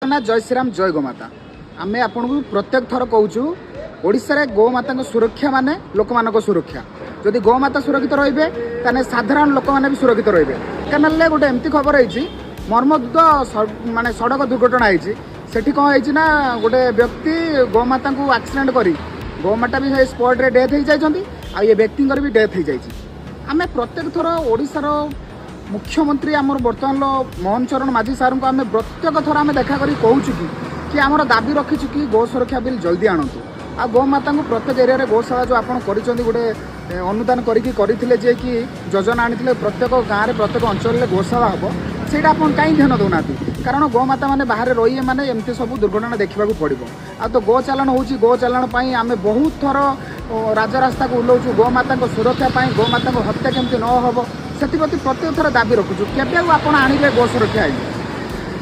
ଜଗନ୍ନାଥ, ଜୟ ଶ୍ରୀରାମ, ଜୟ ଗୋମାତା। ଆମେ ଆପଣଙ୍କୁ ପ୍ରତ୍ୟେକ ଥର କହୁଛୁ, ଓଡ଼ିଶାରେ ଗୋମାତାଙ୍କ ସୁରକ୍ଷା ମାନେ ଲୋକମାନଙ୍କ ସୁରକ୍ଷା। ଯଦି ଗୋମାତା ସୁରକ୍ଷିତ ରହିବେ, ତାହେଲେ ସାଧାରଣ ଲୋକମାନେ ବି ସୁରକ୍ଷିତ ରହିବେ। ଢେଙ୍କାନାଳରେ ଗୋଟେ ଏମିତି ଖବର ହେଇଛି, ମର୍ମନ୍ତୁଦ ମାନେ ସଡ଼କ ଦୁର୍ଘଟଣା ହେଇଛି। ସେଠି କ'ଣ ହେଇଛି ନା, ଗୋଟେ ବ୍ୟକ୍ତି ଗୋମାତାଙ୍କୁ ଆକ୍ସିଡେଣ୍ଟ କରି ଗୋମାତା ବି ସେ ସ୍ପଟରେ ଡେଥ୍ ହେଇଯାଇଛନ୍ତି ଆଉ ଏ ବ୍ୟକ୍ତିଙ୍କର ବି ଡେଥ୍ ହେଇଯାଇଛି। ଆମେ ପ୍ରତ୍ୟେକ ଥର ଓଡ଼ିଶାର ମୁଖ୍ୟମନ୍ତ୍ରୀ, ଆମର ବର୍ତ୍ତମାନର ମୋହନ ଚରଣ ମାଝୀ ସାର୍ଙ୍କୁ ଆମେ ପ୍ରତ୍ୟେକ ଥର ଆମେ ଦେଖା କରି କହୁଛୁ କି ଆମର ଦାବି ରଖିଛୁ କି ଗୋ ସୁରକ୍ଷା ବିଲ୍ ଜଲ୍ଦି ଆଣନ୍ତୁ ଆଉ ଗୋମାତାଙ୍କୁ ପ୍ରତ୍ୟେକ ଏରିଆରେ ଗୋଶାଳା ଯେଉଁ ଆପଣ କରିଛନ୍ତି, ଗୋଟେ ଅନୁଦାନ କରିକି କରିଥିଲେ, ଯେ କି ଯୋଜନା ଆଣିଥିଲେ, ପ୍ରତ୍ୟେକ ଗାଁରେ ପ୍ରତ୍ୟେକ ଅଞ୍ଚଳରେ ଗୋଶାଳା ହେବ, ସେଇଟା ଆପଣ କାହିଁ ଧ୍ୟାନ ଦେଉନାହାନ୍ତି? କାରଣ ଗୋମାତା ମାନେ ବାହାରେ ରହିବେ ମାନେ ଏମିତି ସବୁ ଦୁର୍ଘଟଣା ଦେଖିବାକୁ ପଡ଼ିବ। ଆଉ ତ ଗୋ ଚାଲାଣ ହେଉଛି। ଗୋ ଚାଲାଣ ପାଇଁ ଆମେ ବହୁତ ଥର ରାଜରାସ୍ତାକୁ ଓହ୍ଲାଉଛୁ। ଗୋମାତାଙ୍କ ସୁରକ୍ଷା ପାଇଁ, ଗୋମାତାଙ୍କ ହତ୍ୟା କେମିତି ନ ହେବ, ସେଥିପ୍ରତି ପ୍ରତ୍ୟେକ ଥର ଦାବି ରଖୁଛୁ। କେବେ ଆଉ ଆପଣ ଆଣିବେ ଗୋ ସୁରକ୍ଷା ଆଇନ?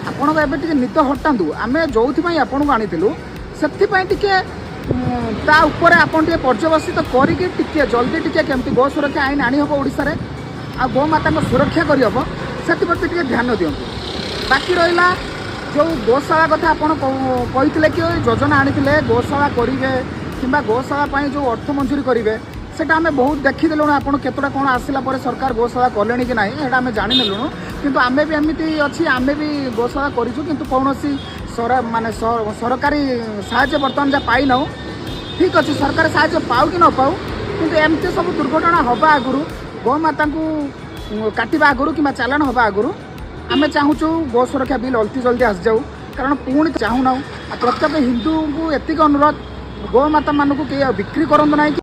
ଆପଣଙ୍କ ଏବେ ଟିକେ ନିଦ ହଟାନ୍ତୁ। ଆମେ ଯେଉଁଥିପାଇଁ ଆପଣଙ୍କୁ ଆଣିଥିଲୁ, ସେଥିପାଇଁ ଟିକେ ତା ଉପରେ ଆପଣ ଟିକେ ପର୍ଯ୍ୟବସିତ କରିକି ଟିକେ ଜଲ୍ଦି ଟିକେ କେମିତି ଗୋ ସୁରକ୍ଷା ଆଇନ ଆଣିହେବ ଓଡ଼ିଶାରେ ଆଉ ଗୋମାତାଙ୍କ ସୁରକ୍ଷା କରିହେବ, ସେଥିପ୍ରତି ଟିକେ ଧ୍ୟାନ ଦିଅନ୍ତୁ। ବାକି ରହିଲା ଯେଉଁ ଗୋଶାଳା କଥା ଆପଣ କହିଥିଲେ କି ଯୋଜନା ଆଣିଥିଲେ, ଗୋଶାଳା କରିବେ କିମ୍ବା ଗୋଶାଳା ପାଇଁ ଯେଉଁ ଅର୍ଥ ମଞ୍ଜୁରୀ କରିବେ, ସେଟା ଆମେ ବହୁତ ଦେଖିଦେଲୁଣୁ। ଆପଣ କେତେଟା କ'ଣ ଆସିଲା ପରେ ସରକାର ଗୋଶାଳା କଲେଣି କି ନାହିଁ, ସେଇଟା ଆମେ ଜାଣିନେଲୁଣୁ। କିନ୍ତୁ ଆମେ ବି ଏମିତି ଅଛି, ଆମେ ବି ଗୋଶାଳା କରିଛୁ, କିନ୍ତୁ କୌଣସି ମାନେ ସରକାରୀ ସାହାଯ୍ୟ ବର୍ତ୍ତମାନ ଯାହା ପାଇନାହୁଁ। ଠିକ୍ ଅଛି, ସରକାର ସାହାଯ୍ୟ ପାଉ କି ନ ପାଉ, କିନ୍ତୁ ଏମିତି ସବୁ ଦୁର୍ଘଟଣା ହେବା ଆଗରୁ, ଗୋମାତାଙ୍କୁ କାଟିବା ଆଗରୁ କିମ୍ବା ଚାଲାଣ ହେବା ଆଗରୁ ଆମେ ଚାହୁଁଛୁ ଗୋ ସୁରକ୍ଷା ବିଲ୍ ଅତି ଜଲ୍ଦି ଆସିଯାଉ। କାରଣ ପୁଣି ଚାହୁଁନାହୁଁ। ଆଉ ପ୍ରତ୍ୟେକ ହିନ୍ଦୁଙ୍କୁ ଏତିକି ଅନୁରୋଧ, ଗୋମାତାମାନଙ୍କୁ କେହି ଆଉ ବିକ୍ରି କରନ୍ତୁ ନାହିଁ।